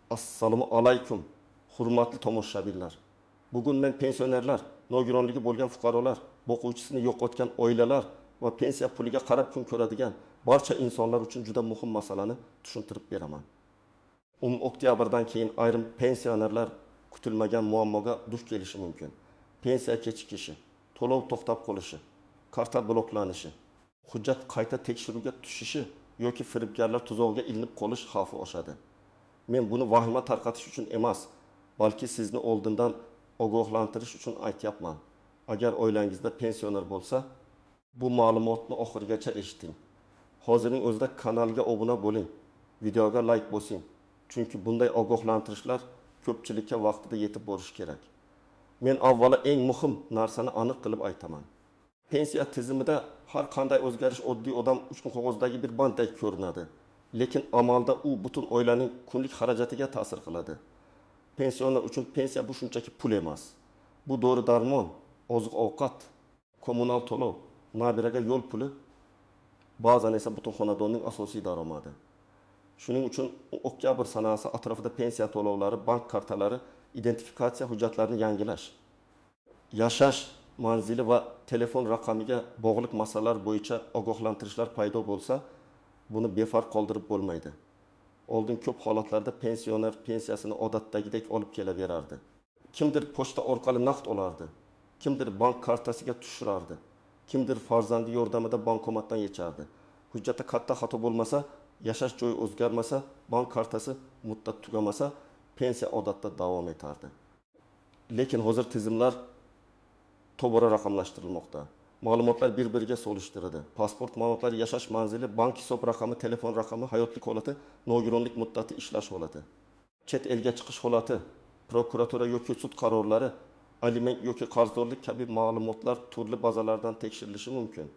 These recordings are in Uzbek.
Assalomu alaykum, hurmatli tomoshabinlar. Bugun men pensionerlar, nogironligi bo'lgan fuqarolar, boquvchisini yo'qotgan oilalar va pensiya puliga qarab kun ko'radigan barcha insonlar uchun juda muhim masalani tushuntirib beraman. 10 oktyabrdan keyin ayrim pensionerlar kutilmagan muammoga duch kelishi mumkin. Pensiya kechikishi, to'lov to'xtab qolishi, karta bloklanishi, hujjat qayta tekshiruvga tushishi yoki firibgarlar tuzog'iga ilinib qolish xavfi oshadi. Men buni vahima tarqatish uchun emas, balki sizni oldindan ogohlantirish uchun aytyapman. Agar oilangizda pensioner bo'lsa, bu ma'lumotni oxirigacha eshiting. Hozirning o'zida kanalga obuna bo'ling, videoga like bosing. Chunki bunday ogohlantirishlar ko'pchilikka vaqtida yetib borishi kerak. Men avvalo eng muhim narsani aniq qilib aytaman. Pensiya tizimida har qanday o'zgarish oddiy odam uchun qog'ozdagi bir banddek ko'rinadi. Lekin amalda u butun oilaning kunlik xarajatiga ta'sir qiladi. Pensioner uchun pensiya bu shunchaki pul emas. Bu dori-darmon, oziq-ovqat, kommunal to'lov, nabiraga yo'l puli, ba'zan esa butun xonadonning asosiy daromadi. Shuning uchun oktyabr sanasi atrofida pensiya to'lovlari, bank kartalari, identifikatsiya hujjatlarini yangilash, yashash manzili va telefon raqamiga bog'liq masalalar bo'yicha ogohlantirishlar paydo bo'lsa, buni befarq qoldirib bo'lmaydi. Oldin ko'p holatlarda pensioner pensiyasini odatdagidek olib kelaverardi. Kimdir pochta orqali naqd olardi, kimdir bank kartasiga tushirardi, kimdir farzandi yordamida bankomatdan yechardi. Hujjatda katta xato bo'lmasa, yashash joyi o'zgarmasa, bank kartasi muddat tugamasa, pensiya odatda davom etardi. Lekin hozir tizimlar tobora raqamlashtirilmoqda. Ma'lumotlar bir-biriga solishtiriladi. Pasport ma'lumotlari, yashash manzili, bank hisob raqami, telefon raqami, hayotlik holati, nogironlik muddati, ishlash holati, chet elga chiqish holati, prokuratura yoki sud qarorlari, aliment yoki qarzdorlik kabi ma'lumotlar turli bazalardan tekshirilishi mumkin.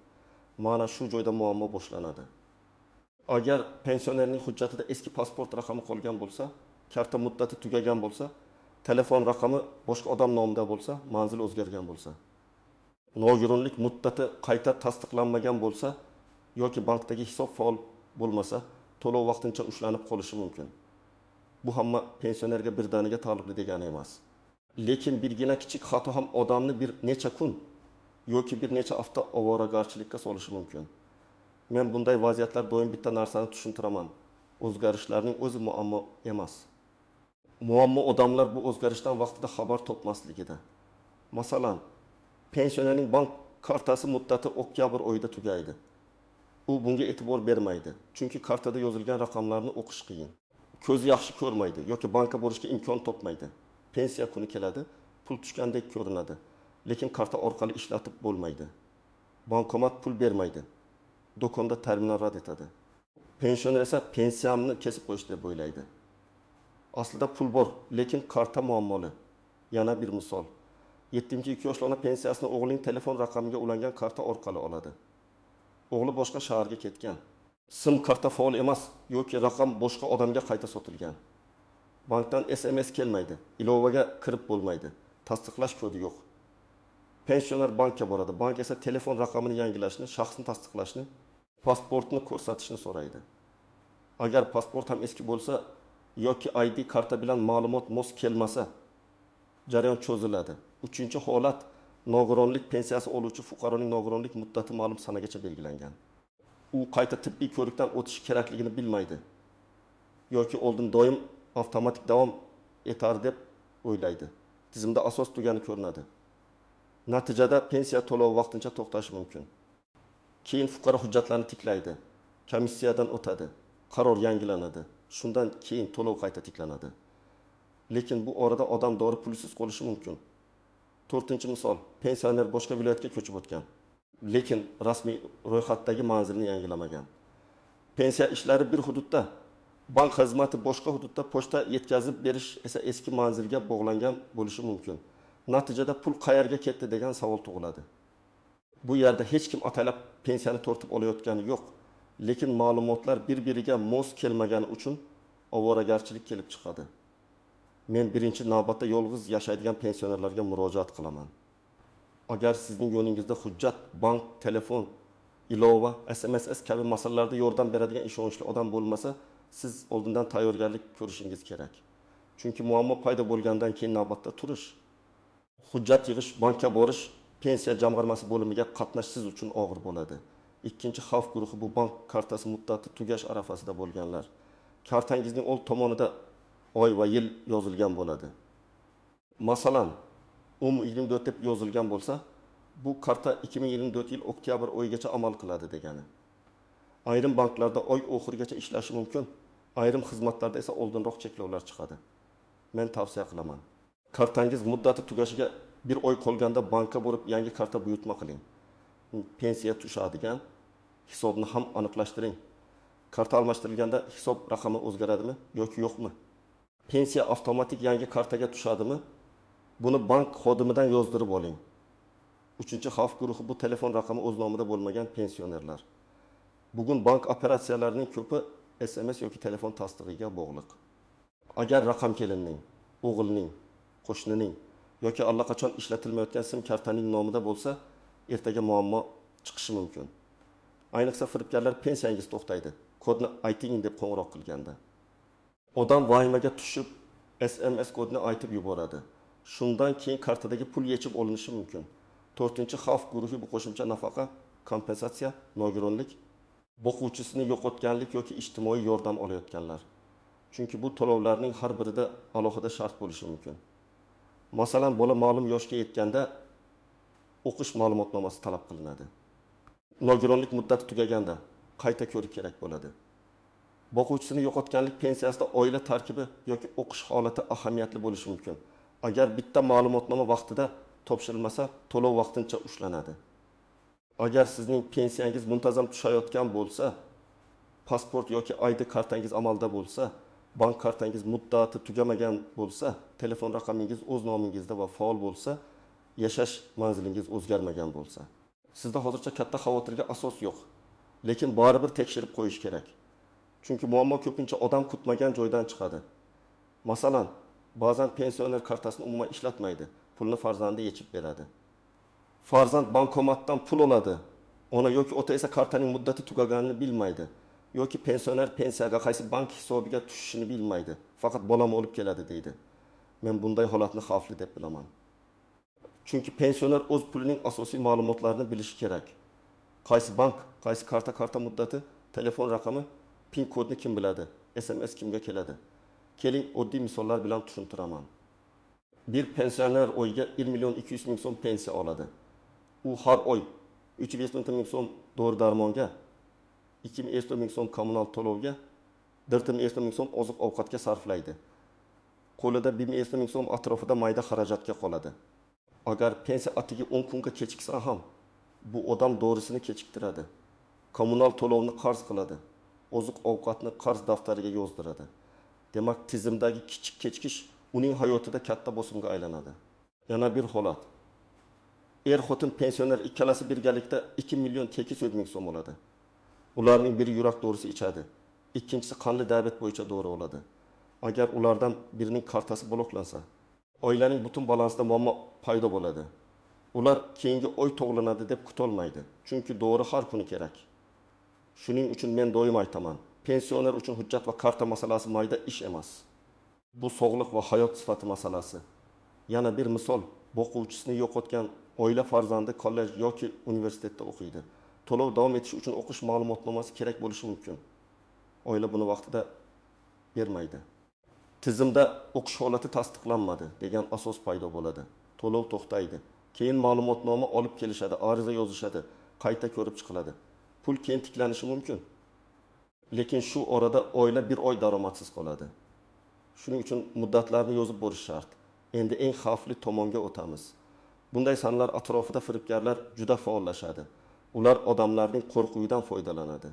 Mana shu joyda muammo boshlanadi. Agar pensionerning hujjatida eski pasport raqami qolgan bo'lsa, karta muddati tugagan bo'lsa, telefon raqami boshqa odam nomida bo'lsa, manzil o'zgargan bo'lsa, nogironlik muddati qayta tasdiqlanmagan bo'lsa yoki bankdagi hisob faol bo'lmasa, to'lov vaqtincha ushlanib qolishi mumkin. Bu hamma pensionerga birdaniga taalluqli degani emas. Lekin birgina kichik xato ham odamni bir necha kun yoki bir necha hafta ovoragarchilikka solishi mumkin. Men bunday vaziyatlar doim bitta narsani tushuntiraman. O'zgarishlarning o'zi muammo emas. Muammo odamlar bu o'zgarishdan vaqtida xabar topmasligida. Masalan, pensionerning bank kartasi muddati oktyabr oyida tugaydi. U bunga e'tibor bermaydi, chunki kartada yozilgan raqamlarni o'qish qiyin. Ko'zi yaxshi ko'rmaydi yoki bankka borishga imkon topmaydi. Pensiya kuni keladi, pul tushgandek ko'rinadi, lekin karta orqali ishlatib bo'lmaydi. Bankomat pul bermaydi. Do'konda terminal rad etadi. Pensioner esa pensiyamni kesib qo'yish deb o'ylaydi. Aslida pul bor, lekin karta muammoli. Yana bir misol. 72 yoshli ona pensiyasini o'g'lining telefon raqamiga ulangan karta orqali oladi. O'g'li boshqa shaharga ketgan. SIM karta faol emas yoki raqam boshqa odamga qayta sotilgan. Bankdan SMS kelmaydi, ilovaga kirib bo'lmaydi, tasdiqlash kodi yo'q. Pensioner bankka boradi. Bank esa telefon raqamini yangilashni, shaxsni tasdiqlashni, pasportni ko'rsatishni so'raydi. Agar pasport ham eski bo'lsa yoki ID karta bilan ma'lumot mos kelmasa, jarayon cho'ziladi. Uchinchi holat, nogironlik pensiyasi oluvchi fuqaroning nogironlik muddati ma'lum sanagacha belgilangan. U qayta tibbiy ko'rikdan o'tishi kerakligini bilmaydi yoki oldin doim avtomatik davom etar deb o'ylaydi. Tizimda asos tugani ko'rinadi. Natijada pensiya to'lovi vaqtincha to'xtashi mumkin. Keyin fuqaro hujjatlarni tiklaydi, komissiyadan o'tadi, qaror yangilanadi. Shundan keyin to'lov qayta tiklanadi. Lekin bu orada odam dori pulsiz qolishi mumkin. To'rtinchi misol, pensioner boshqa viloyatga ko'chib o'tgan, lekin rasmiy ro'yxatdagi manzilini yangilamagan. Pensiya ishlari bir hududda, bank xizmati boshqa hududda, pochta yetkazib berish esa eski manzilga bog'langan bo'lishi mumkin. Natijada pul qayerga ketdi degan savol tug'iladi. Bu yerda hech kim ataylab pensiyani tortib olayotgani yo'q, lekin ma'lumotlar bir-biriga mos kelmagani uchun ovoragarchilik kelib chiqadi. Men birinchi navbatda yolg'iz yashaydigan pensionerlarga murojaat qilaman. Agar sizning yoningizda hujjat, bank, telefon, ilova, SMS kabi masalalarda yordam beradigan ishonchli odam bo'lmasa, siz oldindan tayyorgarlik ko'rishingiz kerak. Chunki muammo paydo bo'lgandan keyin navbatda turish, hujjat yig'ish, bankka borish, pensiya jamg'armasi bo'limiga qatnash siz uchun og'ir bo'ladi. Ikkinchi xavf guruhi bu bank kartasi muddati tugash arafasida bo'lganlar. Kartangizning old tomonida oy va yil yozilgan bo'ladi. Masalan, 1024 deb yozilgan bo'lsa, bu karta 2024 yil oktyabr oyigacha amal qiladi degani. Ayrim banklarda oy oxirigacha ishlashi mumkin, ayrim xizmatlarda esa oldinroq cheklovlar chiqadi. Men tavsiya qilaman. Kartangiz muddati tugashiga bir oy qolganda bankka borib yangi karta buyurtma qiling. Pensiya tushadigan hisobni ham aniqlashtiring. Karta almashtirilganda hisob raqami o'zgaradimi yoki yo'qmi? Pensiya avtomatik yangi kartaga tushadimi? Buni bank xodimidan yozdirib oling. Uchinchi xavf guruhi bu telefon raqami o'z nomida bo'lmagan pensionerlar. Bugun bank operatsiyalarining ko'pi SMS yoki telefon tasdig'iga bog'liq. Agar raqam kelinning, o'g'ilning, qo'shnining yoki allaqachon ishlatilmayotgan sim kartaning nomida bo'lsa, ertaga muammo chiqishi mumkin. Ayniqsa firibgarlar pensiyangiz to'xtaydi, kodni ayting deb qo'ng'iroq qilganda. Odam vahimaga tushib SMS kodini aytib yuboradi. Shundan keyin kartadagi pul yechib olinishi mumkin. To'rtinchi xavf guruhi bu qo'shimcha nafaqa, kompensatsiya, nogironlik, boquvchisini yo'qotganlik yoki ijtimoiy yordam olayotganlar. Chunki bu to'lovlarning har birida alohida shart bo'lishi mumkin. Masalan, bola ma'lum yoshga yetganda o'qish ma'lumotnomasi talab qilinadi. Nogironlik muddati tugaganda qayta ko'rik kerak bo'ladi. Boquvchisini yo'qotganlik pensiyasida oila tarkibi yoki o'qish holati ahamiyatli bo'lishi mumkin. Agar bitta ma'lumotnoma vaqtida topshirilmasa, to'lov vaqtincha ushlanadi. Agar sizning pensiyangiz muntazam tushayotgan bo'lsa, pasport yoki ID kartangiz amalda bo'lsa, bank kartangiz muddati tugamagan bo'lsa, telefon raqamingiz o'z nomingizda va faol bo'lsa, yashash manzilingiz o'zgarmagan bo'lsa, sizda hozircha katta xavotirga asos yo'q. Lekin baribir tekshirib qo'yish kerak. Chunki muammo ko'pincha odam kutmagan joydan chiqadi. Masalan, ba'zan pensioner kartasini umuman ishlatmaydi, pulni farzandi yechib beradi. Farzand bankomatdan pul oladi, ona yoki ota esa kartaning muddati tugaganini bilmaydi. Yoki pensioner pensiyaga qaysi bank hisobiga tushishini bilmaydi. Faqat bolam olib keladi deydi. Men bunday holatni xavfli deb bilaman. Chunki pensioner o'z pulining asosiy ma'lumotlarini bilishi kerak. Qaysi bank, qaysi karta muddati, telefon raqami, PIN kodni kim biladi, SMS kimga keladi. Keling, oddiy misollar bilan tushuntiraman. Bir pensioner oyiga 1 200 000 so'm pensiya oladi. U har oy 350 ming so'm dori-darmonga, 250 ming so'm kommunal to'lovga, 450 ming so'm oziq-ovqatga sarflaydi. Qo'lida 150 ming so'm atrofida mayda xarajatga qoladi. Agar pensiya atigi 10 kunga kechiksa ham, bu odam dorisini kechiktiradi. Kommunal to'lovni qarz qiladi. Oziq-ovqatni qarz daftariga yozdiradi. Demak, tizimdagi kichik kechikish uning hayotida katta bosimga aylanadi. Yana bir holat. Er-xotin pensioner ikkalasi birgalikda 2 800 000 so'm oladi. Ularning biri yurak dorisi ichadi, ikkinchisi qanli diabet bo'yicha dori oladi. Agar ulardan birining kartasi bloklansa, oilaning butun balansida muammo paydo bo'ladi. Ular keyingi oy to'g'lanadi deb kutolmaydi, chunki dori har kuni kerak. Shuning uchun men doim aytaman, pensioner uchun hujjat va karta masalasi mayda ish emas. Bu sog'liq va hayot sifati masalasi. Yana bir misol, boquvchisini yo'qotgan oila farzandi kollej yoki universitetda o'qiydi. To'lov davom etishi uchun o'qish ma'lumotnomasi kerak bo'lishi mumkin. Oila buni vaqtida bermaydi. Tizimda o'qish holati tasdiqlanmadi degan asos paydo bo'ladi. To'lov to'xtaydi. Keyin ma'lumotnoma olib kelishadi, ariza yozishadi, qayta ko'rib chiqiladi. Pul keyin tiklanishi mumkin. Lekin shu orada oila bir oy daromadsiz qoladi. Shuning uchun muddatlarni yozib borish shart. Endi eng xavfli tomonga o'tamiz. Bunday sanlar atrofida firibgarlar juda faollashadi. Ular odamlarning qo'rquvidan foydalanadi.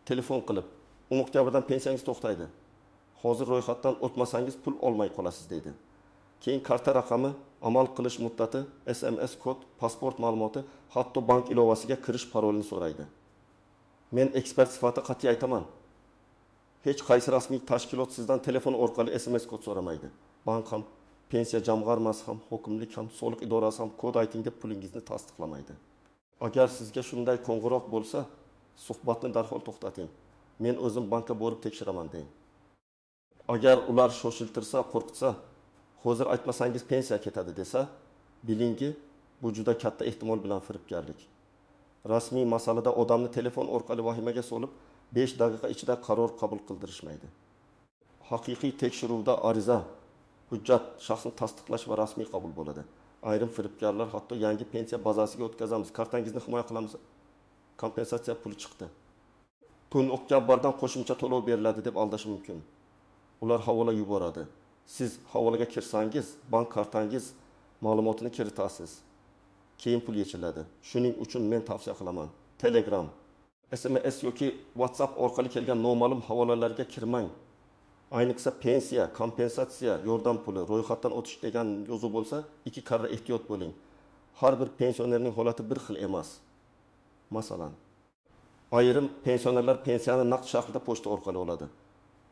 Telefon qilib, 10 oktyabrdan pensiyangiz to'xtaydi. Hozir ro'yxatdan o'tmasangiz pul olmay qolasiz deydi. Keyin karta raqami, amal qilish muddati, SMS kod, pasport ma'lumoti, hatto bank ilovasiga kirish parolini so'raydi. Men ekspert sifatida qat'iy aytaman. Hech qaysi rasmiy tashkilot sizdan telefon orqali SMS kod so'ramaydi. Bank ham, pensiya jamg'armasi ham, hokimlik ham, soliq idorasi ham kod ayting deb pulingizni tasdiqlamaydi. Agar sizga shunday qo'ng'iroq bo'lsa, suhbatni darhol to'xtating. Men o'zim bankka borib tekshiraman deng. Agar ular shoshiltirsa, qo'rqitsa, hozir aytmasangiz pensiya ketadi desa, bilingki, bu juda katta ehtimol bilan firibgarlik. Rasmiy masalada odamni telefon orqali vahimaga solib, 5 daqiqa ichida qaror qabul qildirishmaydi. Haqiqiy tekshiruvda ariza, hujjat, shaxsni tasdiqlash va rasmiy qabul bo'ladi. Ayrim firibgarlar hatto yangi pensiya bazasiga o'tkazamiz, kartangizni himoya qilamiz, kompensatsiya puli chiqdi, 1 oktyabrdan qo'shimcha to'lov beriladi deb aldashi mumkin. Ular havola yuboradi. Siz havolaga kirsangiz, bank kartangiz ma'lumotini kiritasiz. Keyin pul yechiladi. Shuning uchun men tavsiya qilaman. Telegram, SMS yoki WhatsApp orqali kelgan noma'lum havolalarga kirmang. Ayniqsa pensiya, kompensatsiya, yordam puli, ro'yxatdan o'tish degan yozuv bo'lsa, ikki karra ehtiyot bo'ling. Har bir pensionerning holati bir xil emas. Masalan, ayrim pensionerlar pensiyani naqd shaklda pochta orqali oladi.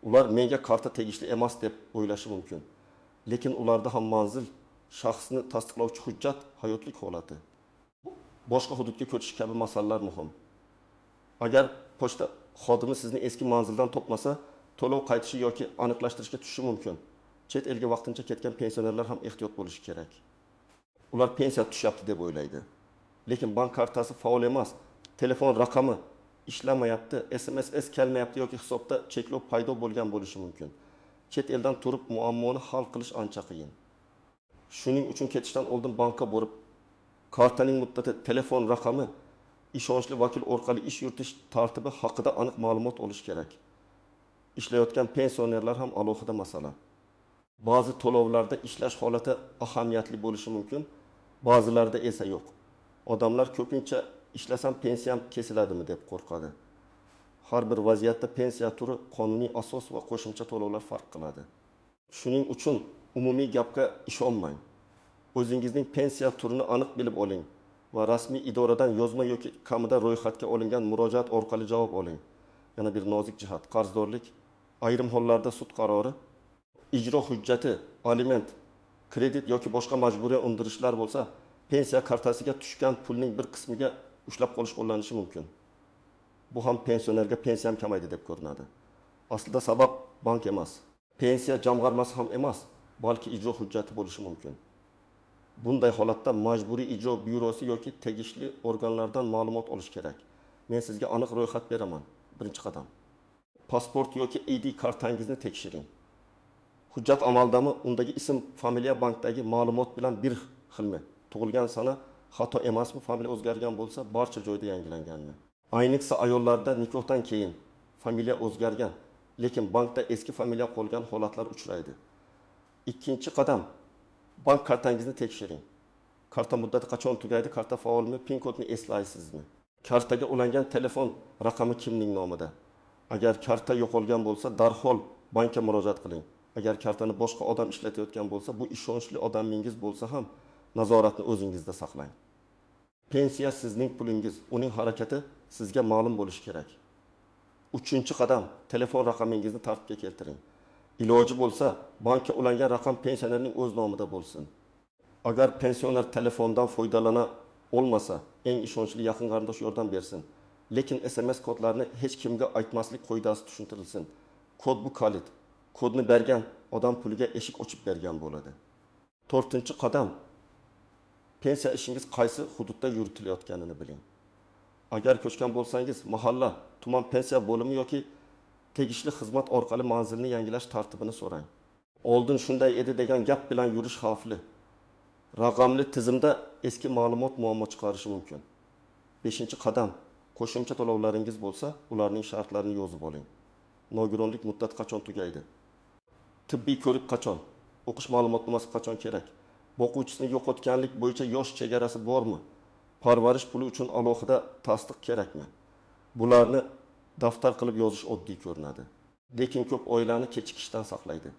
Ular menga karta tegishli emas deb o'ylashi mumkin. Lekin ularda ham manzil, shaxsni tasdiqlovchi hujjat, hayotlik holati, boshqa hududga ko'chish kabi masalalar muhim. Agar pochta xodimi sizni eski manzildan topmasa, to'lov qaytishi yoki aniqlashtirishga tushishi mumkin. Chet elga vaqtincha ketgan pensionerlar ham ehtiyot bo'lishi kerak. Ular pensiya tushyapti deb o'ylaydi. Lekin bank kartasi faol emas, telefon raqami ishlamayapti, SMS kelmayapti yoki hisobda cheklov paydo bo'lgan bo'lishi mumkin. Chet eldan turib muammoni hal qilish ancha qiyin. Shuning uchun ketishdan oldin bankka borib, kartaning muddati, telefon raqami, ishonchli vakil orqali ish yuritish tartibi haqida aniq ma'lumot olish kerak. Ishlayotgan pensionerlar ham alohida masala. Ba'zi to'lovlarda ishlash holati ahamiyatli bo'lishi mumkin, ba'zilarda esa yo'q. Odamlar ko'pincha ishlasam pensiyam kesiladimi deb qo'rqadi. Har bir vaziyatda pensiya turi, qonuniy asos va qo'shimcha to'lovlar farq qiladi. Shuning uchun umumiy gapga ishonmang. O'zingizning pensiya turini aniq bilib oling va rasmiy idoradan yozma yoki kamida ro'yxatga olingan murojaat orqali javob oling. Yana bir nozik jihat: qarzdorlik, ayrim hollarda sud qarori, ijro hujjati, aliment, kredit yoki boshqa majburiy undirishlar bo'lsa, pensiya kartasiga tushgan pulning bir qismiga ushlab qolish qo'llanishi mumkin. Bu ham pensionerga pensiyam kamaydi deb ko'rinadi. Aslida sabab bank emas, pensiya jamg'armasi ham emas, balki ijro hujjati bo'lishi mumkin. Bunday holatda Majburiy ijro byurosi yoki tegishli organlardan ma'lumot olish kerak. Men sizga aniq ro'yxat beraman. Birinchi qadam. Pasport yoki ID kartangizni tekshiring. Hujjat amaldami? Undagi ism, familiya bankdagi ma'lumot bilan bir xilmi? Tug'ilgan sana xato emasmi? Familiya o'zgargan bo'lsa, barcha joyda yangilanganmi? Ayniqsa ayollarda nikohdan keyin familiya o'zgargan, lekin bankda eski familiya qolgan holatlar uchraydi. Ikkinchi qadam. Bank kartangizni tekshiring. Karta muddati qachon tugaydi, karta faolmi, PIN kodni eslaysizmi? Kartaga ulangan telefon raqami kimning nomida? Agar karta yo'qolgan bo'lsa, darhol bankka murojaat qiling. Agar kartani boshqa odam ishlatayotgan bo'lsa, bu ishonchli odamingiz bo'lsa ham nazoratni o'zingizda saqlang. Pensiya sizning pulingiz, uning harakati sizga ma'lum bo'lishi kerak. Uchinchi qadam, telefon raqamingizni tartibga keltiring. Iloji bo'lsa, bankka ulangan raqam pensionerning o'z nomida bo'lsin. Agar pensioner telefondan foydalana olmasa, eng ishonchli yaqin qarindosh yordam bersin. Lekin SMS kodlarini hech kimga aytmaslik qoidasi tushuntirilsin. Kod bu kalit. Kodni bergan odam puliga eshik ochib bergan bo'ladi. To'rtinchi qadam, pensiya ishingiz qaysi hududda yuritilayotganini biling. Agar ko'chgan bo'lsangiz, mahalla, tuman pensiya bo'limi yoki tegishli xizmat orqali manzilni yangilash tartibini so'rang. Oldin shunday edi degan gap bilan yurish xavfli. Raqamli tizimda eski ma'lumot muammo chiqarishi mumkin. Beshinchi qadam, qo'shimcha to'lovlaringiz bo'lsa, ularning shartlarini yozib oling. Nogironlik muddati qachon tugaydi? Tibbiy ko'rik qachon? O'qish ma'lumotnomasi qachon kerak? Boquvchisini yo'qotganlik bo'yicha yosh chegarasi bormi? Parvarish puli uchun alohida tasdiq kerakmi? Bularni daftar qilib yozish oddiy ko'rinadi. Lekin ko'p oilani kechikishdan saqlaydi.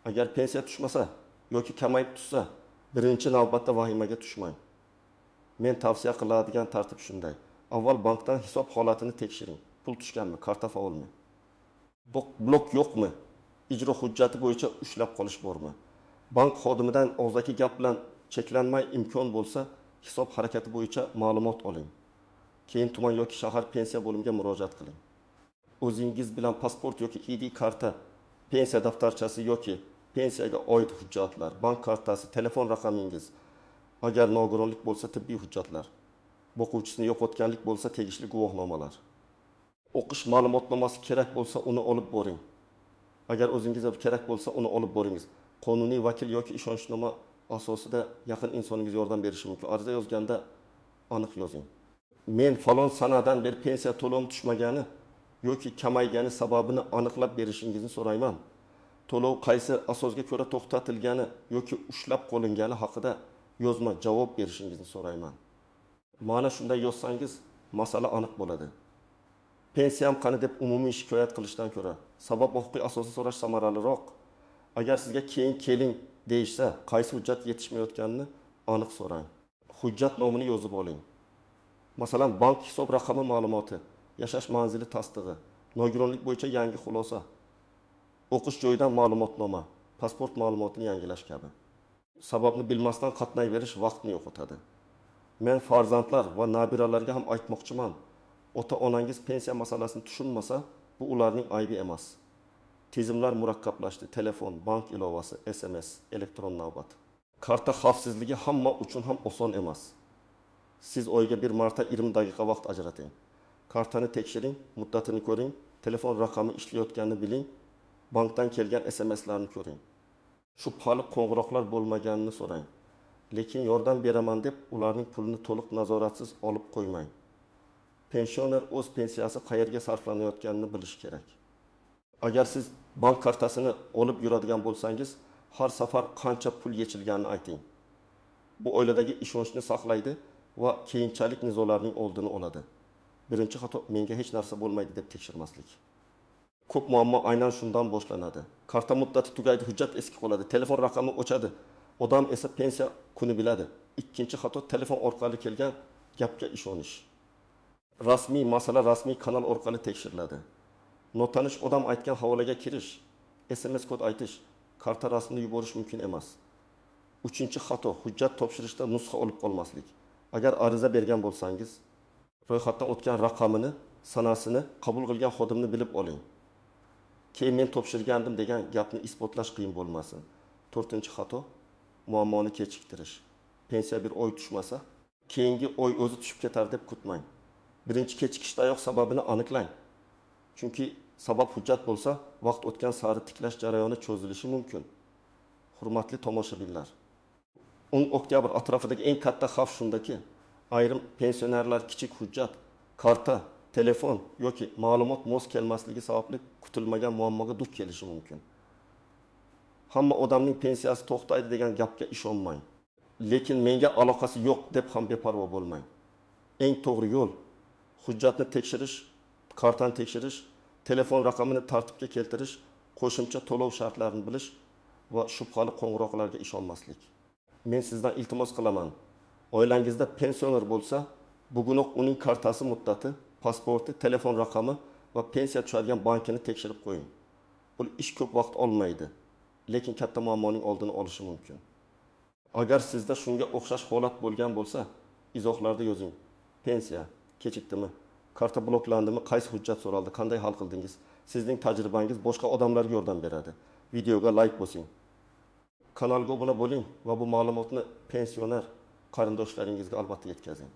Agar pensiya tushmasa yoki kamayib tushsa, birinchi navbatda vahimaga tushmang. Men tavsiya qiladigan tartib shunday. Avval bankdan hisob holatini tekshiring. Pul tushganmi, karta faolmi? Blok yo'qmi? Ijro hujjati bo'yicha ushlab qolish bormi? Bank xodimidan og'zaki gap bilan cheklanmay, imkon bo'lsa, hisob harakati bo'yicha ma'lumot oling. Keyin tuman yoki shahar pensiya bo'limiga murojaat qiling. O'zingiz bilan pasport yoki ID karta Pensiya daftarchasi yoki pensiyaga oid hujjatlar, bank kartasi, telefon raqamingiz, agar nogironlik bo'lsa tibbiy hujjatlar, boquvchisini yo'qotganlik bo'lsa tegishli guvohnomalar. O'qish ma'lumotnomasi kerak bo'lsa uni olib boring. Agar o'zingizga kerak bo'lsa uni olib boringiz. Qonuniy vakil yoki ishonchnoma asosida yaqin insoningiz yordam berishi mumkin. Ariza yozganda aniq yozing. Men falon sanadan beri pensiya to'lovim tushmagani yoki kamaygani sababini aniqlab berishingizni so'rayman. To'lov qaysi asosga ko'ra to'xtatilgani yoki ushlab qolingani haqida yozma javob berishingizni so'rayman. Mana shunday yozsangiz masala aniq bo'ladi. Pensiyam qani deb umumiy shikoyat qilishdan ko'ra sabab va huquqiy asosni so'rash samaraliroq. Agar sizga keyin keling deyishsa, qaysi hujjat yetishmayotganini aniq so'rang. Hujjat nomini yozib oling. Masalan, bank hisob raqami ma'lumoti, yashash manzili tasdig'i, nogironlik bo'yicha yangi xulosa, o'qish joyidan ma'lumotnoma, pasport ma'lumotini yangilash kabi. Sababni bilmasdan qatnayverish vaqtni yo'qotadi. Men farzandlar va nabiralarga ham aytmoqchiman. Ota-onangiz pensiya masalasini tushunmasa, bu ularning aybi emas. Tizimlar murakkablashdi. Telefon, bank ilovasi, SMS, elektron navbat. Karta xavfsizligi hamma uchun ham oson emas. Siz oyga bir marta 20 daqiqa vaqt ajrating. Kartani tekshiring, muddatini ko'ring, telefon raqami ishlayotganini biling, bankdan kelgan SMSlarni ko'ring. Shubhali qo'ng'iroqlar bo'lmaganini so'rang. Lekin yordam beraman deb ularning pulini to'liq nazoratsiz olib qo'ymang. Pensioner o'z pensiyasi qayerga sarflanayotganini bilishi kerak. Agar siz bank kartasini olib yuradigan bo'lsangiz, har safar qancha pul yechilganini ayting. Bu oiladagi ishonchni saqlaydi va keyinchalik nizolarning oldini oladi. Birinchi xato menga hech narsa bo'lmaydi deb tekshirmaslik. Ko'p muammo aynan shundan boshlanadi. Karta muddati tugaydi, hujjat eski qoladi, telefon raqami o'chadi. Odam esa pensiya kuni biladi. Ikkinchi xato telefon orqali kelgan gapga ishonish. Rasmiy masala rasmiy kanal orqali tekshiriladi. Notanish odam aytgan havolaga kirish, SMS kod aytish, karta rasmini yuborish mumkin emas. Uchinchi xato hujjat topshirishda nusxa olib qolmaslik. Agar ariza bergan bo'lsangiz, ro'yxatdan o'tgan raqamini, sanasini, qabul qilgan xodimni bilib oling. Keyin men topshirgandim degan gapni isbotlash qiyin bo'lmasin. To'rtinchi xato muammoni kechiktirish. Pensiya bir oy tushmasa, keyingi oy o'zi tushib ketar deb kutmang. Birinchi kechikishdayoq sababini aniqlang. Chunki sabab hujjat bo'lsa, vaqt o'tgan sari tiklash jarayoni cho'zilishi mumkin. Hurmatli tomoshabinlar, 10 oktyabr atrofidagi eng katta xavf shundaki, ayrim pensionerlar kichik hujjat, karta, telefon yoki ma'lumot mos kelmasligi sababli kutilmagan muammoga duch kelishi mumkin. Hamma odamning pensiyasi to'xtaydi degan gapga ishonmang. Lekin menga aloqasi yo'q deb ham beparvo bo'lmang. Eng to'g'ri yo'l hujjatni tekshirish, kartani tekshirish, telefon raqamini tartibga keltirish, qo'shimcha to'lov shartlarini bilish va shubhali qo'ng'iroqlarga ishonmaslik. Men sizdan iltimos qilaman. Oilangizda pensioner bo'lsa, bugunoq uning kartasi muddati, pasporti, telefon raqami va pensiya tushadigan bankini tekshirib qo'ying. Bu ish ko'p vaqt olmaydi, lekin katta muammoning oldini olishi mumkin. Agar sizda shunga o'xshash holat bo'lgan bo'lsa, izohlarda yozing. Pensiya kechikdimi? Karta bloklandimi? Qaysi hujjat so'raldi? Qanday hal qildingiz? Sizning tajribangiz boshqa odamlarga yordam beradi. Videoga like bosing. Kanalga obuna bo'ling va bu ma'lumotni pensioner qarindoshlaringizga albatta yetkazing.